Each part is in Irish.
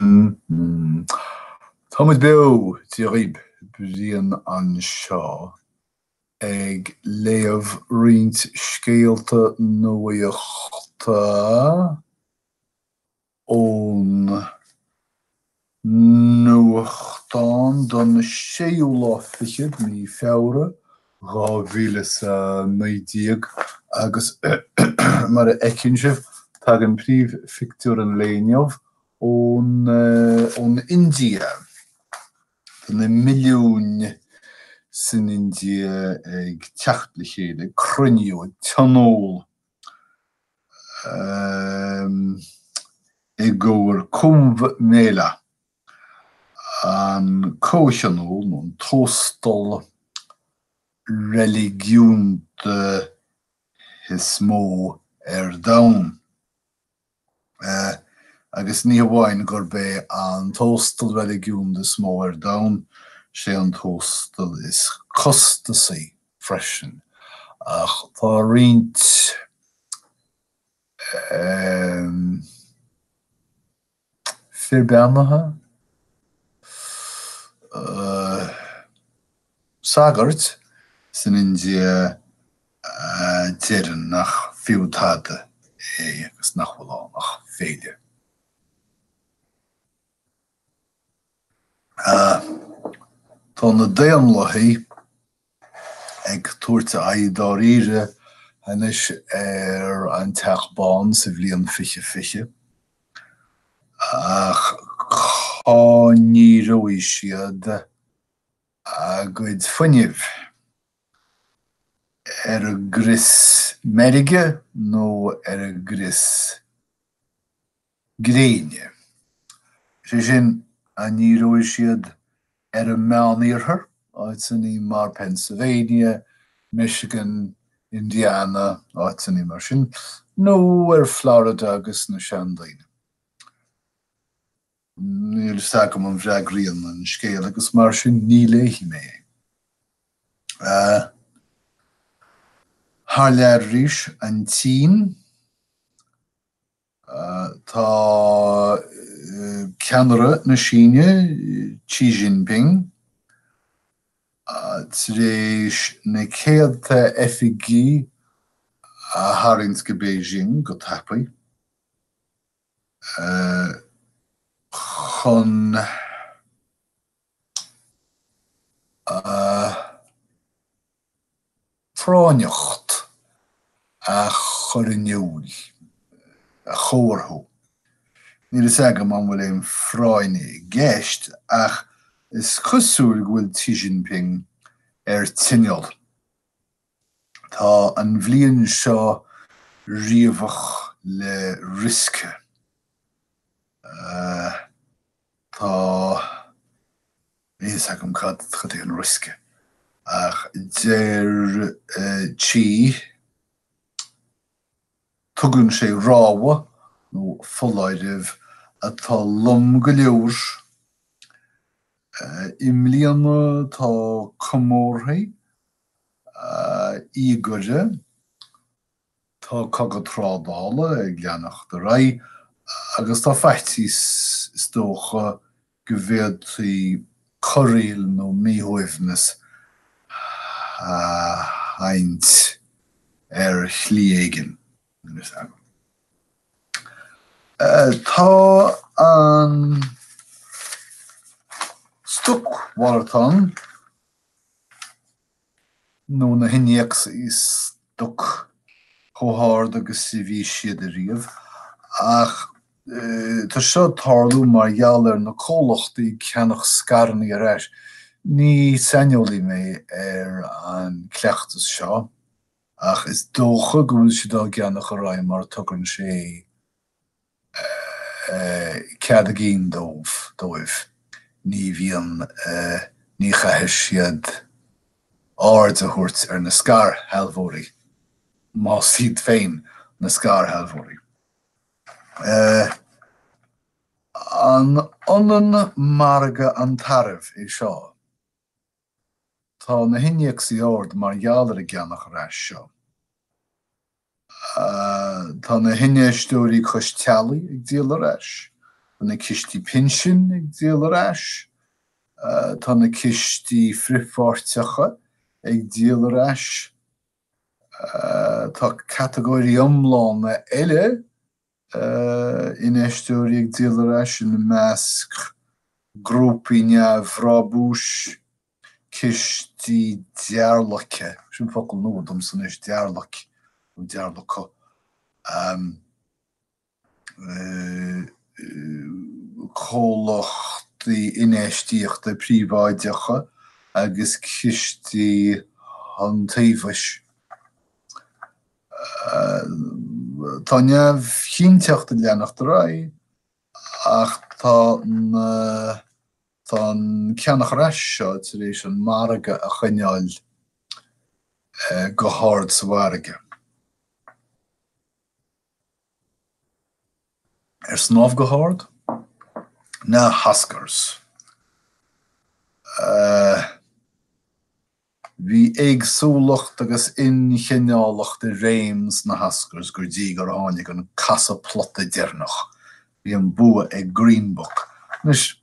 Tá muid beo, Dia dhaoib, Brian anseo ag léamh roinnt scéalta nuachta ón nuachtán don séú lá fichead mí Feabhra 2019 agus mar a fheiceann sibh tagann príomhphictiúr an lae inniu ón ón India. Tá na milliúin san India ag teacht le chéile, ag cruinniú, ag tionól i gcomhair Kumbh Mela, an comhthionól nó an tóstal reiligiúnda is mó ar domhan. Agus ní hamháin gurb é an tóstal reiligiúnda is mó ar domhan, sé an tóstal is costasaí freisin. Ach tá roinnt fir beannaithe, sagairt san India a deireann nach fiú tada é agus nach bhfuil ann ach féile. Tá na Daonlathaigh ag tabhairt aghaidh dáiríre anois ar an Teach Bán sa bhliain 2020, ach cá ndíreoidh siad a gcuid fuinnimh? Ar an gcrios meirge nó ar an gcrios gréine. Sé sin, an ndíreoidh siad ar an Meániarthar, áiteanna mar Pennsylvania, Michigan, Indiana, áiteanna mar sin, nó ar Florida agus na seandaoine? Níl fhios agam an bhfreagraíonn an scéal agus mar sin ní léifidh mé é. Thar lear arís, an tSín. Tá ceannaire na Síne, Xi Jinping, tar éis na céadta oifigigh a tharraingt go Beijing go tapaidh chun a phráinneacht a chur in iúl, a chomharthú. Níl fhios agam an bhfuil aon phráinn i gceist ach is cosúil go bhfuil Xi Jinping ar tinneall. Tá an bhliain seo riabhach le riosca. Tá. Níl fhios agam cad é an riosca, ach deir Xi, tugann sé rabhadh nó foláireamh atá lom go leor. I mbliana tá comórthaí íogaire. Tá cogadh trádála ag leanacht ar aghaidh agus tá faitíos, is dócha, go bhféadfaí corraíl nó míshuaimhneas a adhaint ar shlí éigin. Níl fhios agam. Tá an stocmhalartán nó na hinnéacsaí stoc chomh hard agus a bhí siad ariamh, ach tá seo ag tarlú mar gheall ar na comhlachtaí ag ceannach scaireanna ar ais. Ní saineolaí mé ar an cleachtas seo, ach is dócha go bhfuil siad á gceannach ar aghaidh mar tugann sé cead a gcinn dóibh, dóibh. Ní bhíonn, ní chaithfidh siad aird a thabhairt ar na scairshealbhóirí, más iad féin na scairshealbhóirí. An ionann margadh an tairbh é seo? Tá na hinnéacsaí ard mar gheall ar an gceannach ar ais seo. Tá na hinfheisteoirí cois teallaigh ag díol ar ais. Tá na cistí pinsin ag díol ar ais. Tá na cistí frithpháirteacha ag díol ar ais. Tá catagóirí iomlána eile infheisteoirí ag díol ar ais, ina measc grúpaí neamhbhrabúis, cistí dearlaice, sin focal nua domsa anois, dearlaic nó dearlacadh, comhlachtaí infheistíochta príobháideacha agus cistí iontaobhais. Tá neamhchinnteacht ag leanacht ar aghaidh ach tá na tá an ceannach ar ais seo tar éis an margadh a choinneáil go hard sa bhfarraige. Ar snámh go hard? Na hOscars. Bhí éagsúlacht agus inchineálacht i réim sna hOscars go dtí gur tháinig an casadh plota deireanach. Bhí an bua ag Green Book. Anois,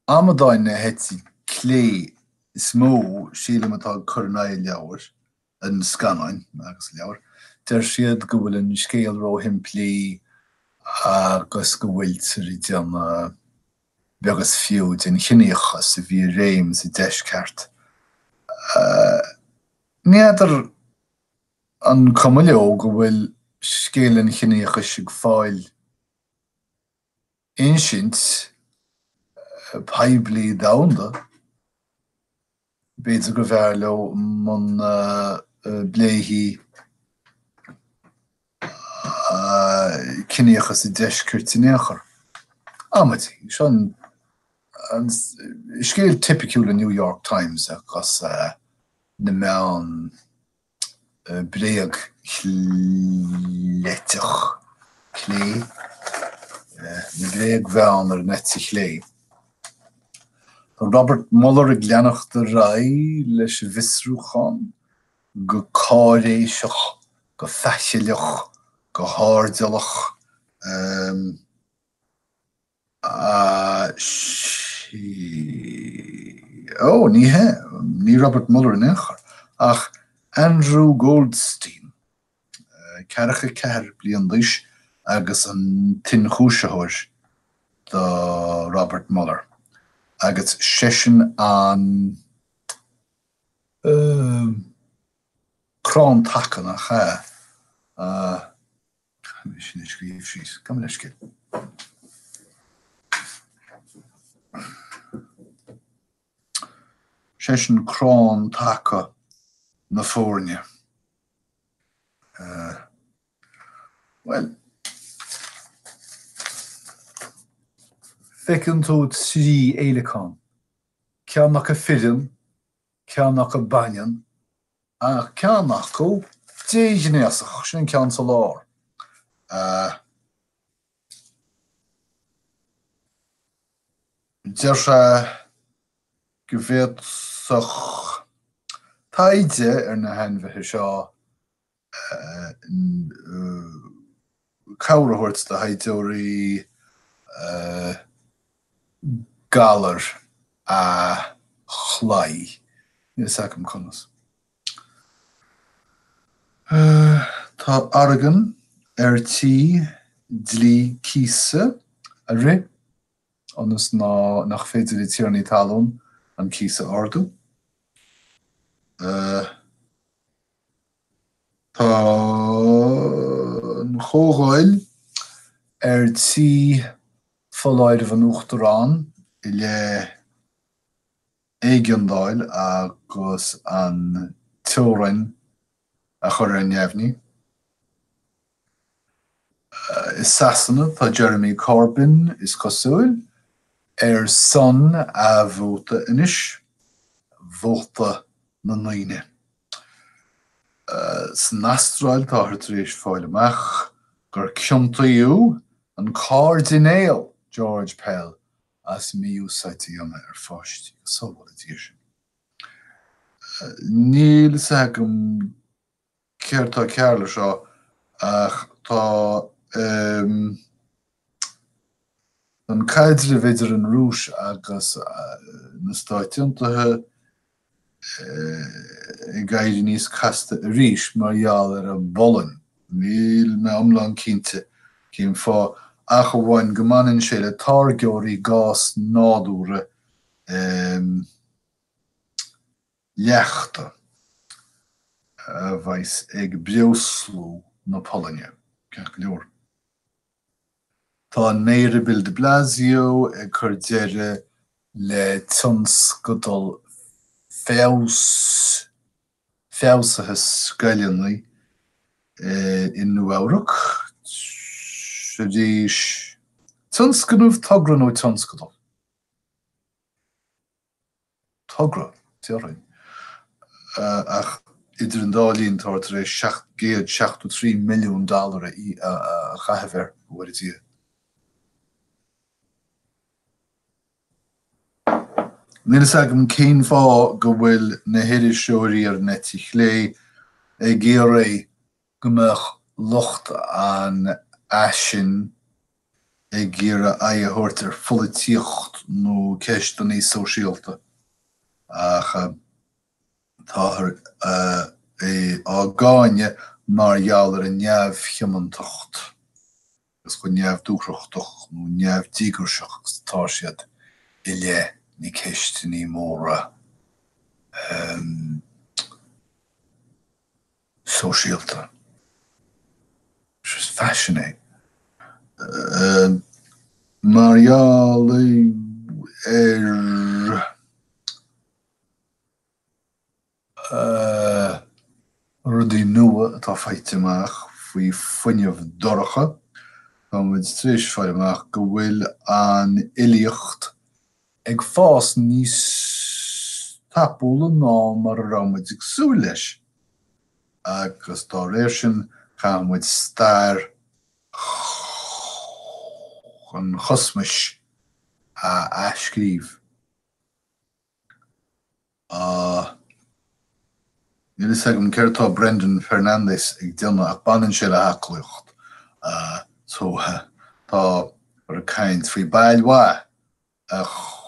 amadáin na heite clé is mó, sílim, atá ag cur in aghaidh an leabhair, an scannáin agus an leabhair. Deir siad go bhfuil an scéal róshimplí agus go bhfuiltear ag déanamh beag is fiú den chiníochas a bhí i réim sa deisceart. Ní fheadar an cuma leo go bhfuil scéal an chiníochais ag fáil insint poiblí domhanda. B'fhéidir gurbh fhearr leo muna bpléifí ciníochas an deiscirt in aon chor. Amaidí. Seo an scéal tipiciúil an New York Times agus na meán bréagchleiteach clé, na bréagmheán ar an eite chlé. Tá Robert Mueller ag leanacht ar aghaidh leis an bhfiosrúchán go cáiréiseach, go faichilleach, go hairdeallach. Ó, ní hea, ní Robert Mueller in aon chor, ach Andrew Goldstein, 44 bliain d'aois agus an t-ionchúisitheoir do Robert Mueller, agus seisean an crann taca, nach ea? Caithfidh mé sin a scríobh síos. Gabh mo leithscéal. Seisean crann taca na foirne. Bhuel, feiceann tú 3 fhéileacán, ceann acu fireann, ceann acu baineann Ach ceann acu déghnéasach, sin an ceann sa lár. Deir sé go bhféadfadh taighde ar na hainmhithe seo cabhair a thabhairt do thaighdeoirí galair a chloí. Níl fhios agam conas. Tá Oregon ar tí dlí cíosa a rith ionas ná nach féidir le tiarnaí talún an cíos a ardú. Tá an Chomhdháil ar tí foláireamh an Uachtaráin i leith éigeandáil agus an teorainn a chur ar neamhní. I Sasana tá Jeremy Corbyn, is cosúil, ar son athvóta anois, vóta na ndaoine. San Astráil táthar tar éis fáil amach gur ciontaíodh an Cairdinéal George Pell as mí-úsáid a dhéanamh ar pháistí. Go sábhála Dia sinn. Níl fhios agam Céard tá cearr le seo ach Tá an caidreamh idir an Rúis agus na Stáit Aontaithe ag éirí níos casta arís mar gheall ar an bPolainn. Níl mé iomlán cinnte cén fáth, ach amháin go mbaineann sé le táirgeoirí gás nádúrtha leachta a bheas ag breoslú na Polainne. Ceart go leor. Tá an Méara Bill de Blasio ag cur deireadh le tionscadal feabhas feabhsaithe scoileanna i Nua-Eabhrac tar éis tionscnamh, togra nó tionscadal? togra, déarfainn. Ach idir an dá linn, táthar tar éis 773 milliún dollar a chaitheamh air, a Mhuire Dia. Níl fhios agam cén fáth go bhfuil na hiriseoirí ar an eite chlé ag iarraidh go mbeadh lucht an fhaisin ag iarraidh aghaidh a thabhairt ar pholaitíocht nó ceisteanna sóisialta ach táthar á gcáineadh mar gheall ar a neamhthiomantacht agus chomh neamhdúthrachtach nó neamhdhíograiseach agus atá siad i leith na ceisteanna móra sóisialta. Is faisean é. Mar gheall ar rudaí nua atá faighte amach faoi fuinneamh dorcha, tá muid tar éis fáil amach go bhfuil an fhilíocht ag fás níos tapúla ná mar a raibh muid ag súil leis, agus dá réir sin caithfidh muid stair an chosmais a athscríobh. Níl fhios agam céard tá Brendan Fernandes ag déanamh ach baineann sé le haclaíocht. So tá ag caint faoi bail mhaith a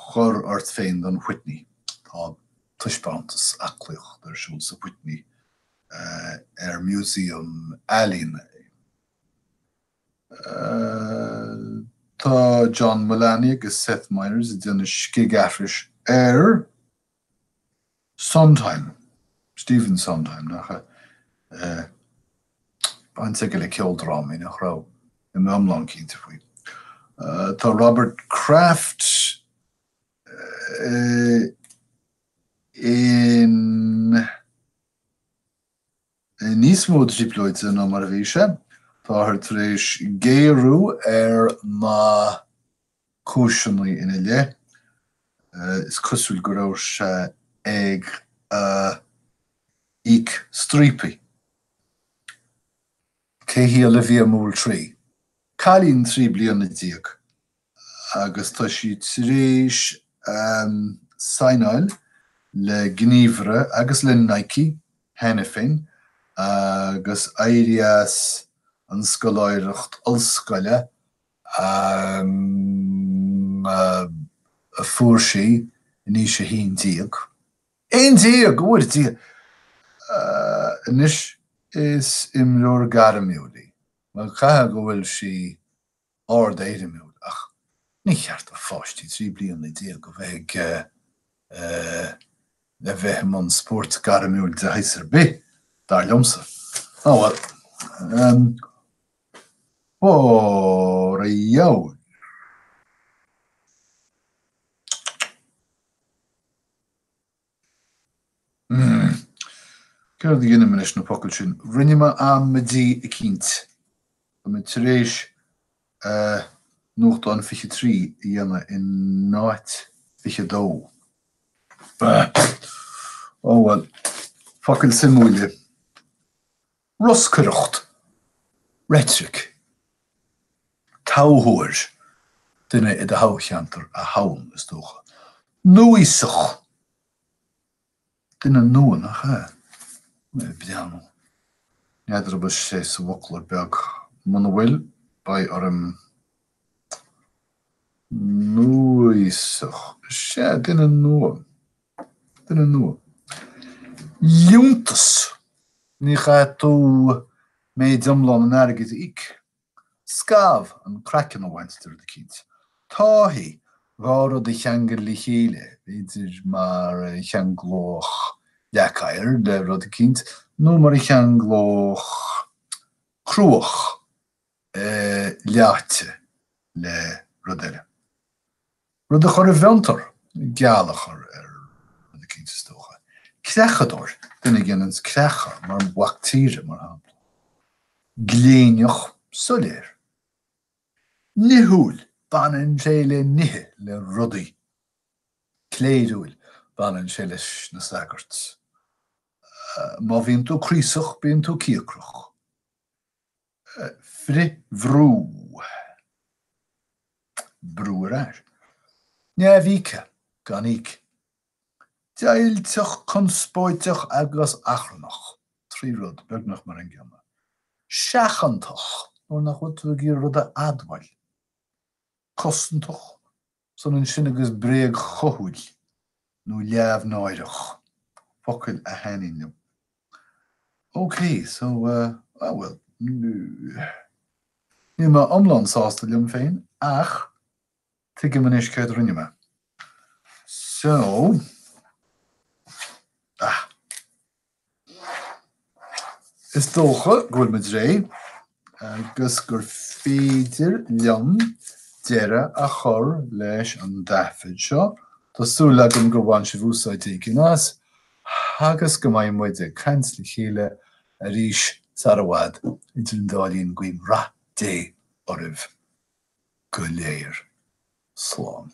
chur ort féin don Whitney. Tá taispeántas aclaíochta ar siúl sa Whitney ar músaem ealaíne é. Tá John Mulaney agus Seth Meyers ag déanamh scigaithris ar Sondheim, Stephen Sondheim, nach ea? Baint aige le ceoldrámaí, nach raibh? Níl mé iomlán cinnte faoi. Tá Robert Kraft in níos mó trioblóide ná mar a bhí sé. Táthar tar éis géarú ar na cúiseanna ina leith. Is cosúil go raibh sé ag íoc striapaigh. Cé hí Olivia Moultrie? Cailín 13 bliana agus tá sí tar éis saighneáil le gníomhaire agus le Nike cheana féin agus éirí as an scoláireacht ollscoile a fuair sí in aois a 11. 11, a Mhuire Dia! Anois is imreoir gairmiúil í. Bhuel, caithfidh go bhfuil sí ard-éirimiúil ach ní cheart do pháistí 13 bliana a bheith ag a bheith i mbun spóirt gairmiúil de shaghas ar bith, dar liomsa. Oh well. Faraor. Céard a dhéanfaidh mé leis na focail sin? Rinne mé amaidí eicínt. Tá mé tar éis nuachtán 23 a dhéanamh in áit 22. Oh well. Focail suimiúla. Roscaireacht. Reitric. Toghthóir. Duine i do thoghcheantar a thoghann, is dócha. Núíosach. Duine nua, nach ea? Mé ag breathnú. N'fheadar an bhfuil sé sa bhfoclóir beag. Muna bhfuil, beidh orm Núíosach. Sea, duine nua. Duine nua. Liúntas. Ní chaithfidh tú méid iomlán an airgid a íoc. Scamh, an craiceann a bhaint de rud eicínt. Táithí, 2 rud a cheangal le chéile, b'fhéidir mar a cheanglódh leac oighir le rud eicínt, nó mar a cheanglódh cruach leáite le rud eile. Rud a chur i bhfiontar, geall a chur ar rud eicínt is dócha. Creachadóir, duine a dhéananns creachadh, mar mhac tíre, mar shampla. Gléineach, soiléir. Nithiúil, baineann sé le nithe, le rudaí. Cléiriúil, baineann sé leis na sagairt. Má bhíonn tú craosach, bíonn tú cíocrach. Frithbhrú. Brú ar ais. Neamhíoctha, gan íoc. Deighilteach, conspóideach agus achrannach. 3 rud, beagnach mar an gcéanna. Seachantach, nuair nach bhfuil tú ag iarraidh rud a admháil. Cosantach, is ionann sin agus bréagchothaithe nó leamhnáireach, focail a thaitníonn liom. Ok, so, ah bhuel, níl mé iomlán sásta liom féin, ach tuigim anois céard a rinne mé. So, ah. Is dócha go bhfuil muid réidh agus gur féidir liom deireadh a chur leis an dtaifead seo. Tá súil agam gur bhain sibh úsáid éigin as agus go mbeidh muid ag caint le chéile arís sar i bhfad. Idir an dá linn, guím rath Dé oraibh go léir. Slán.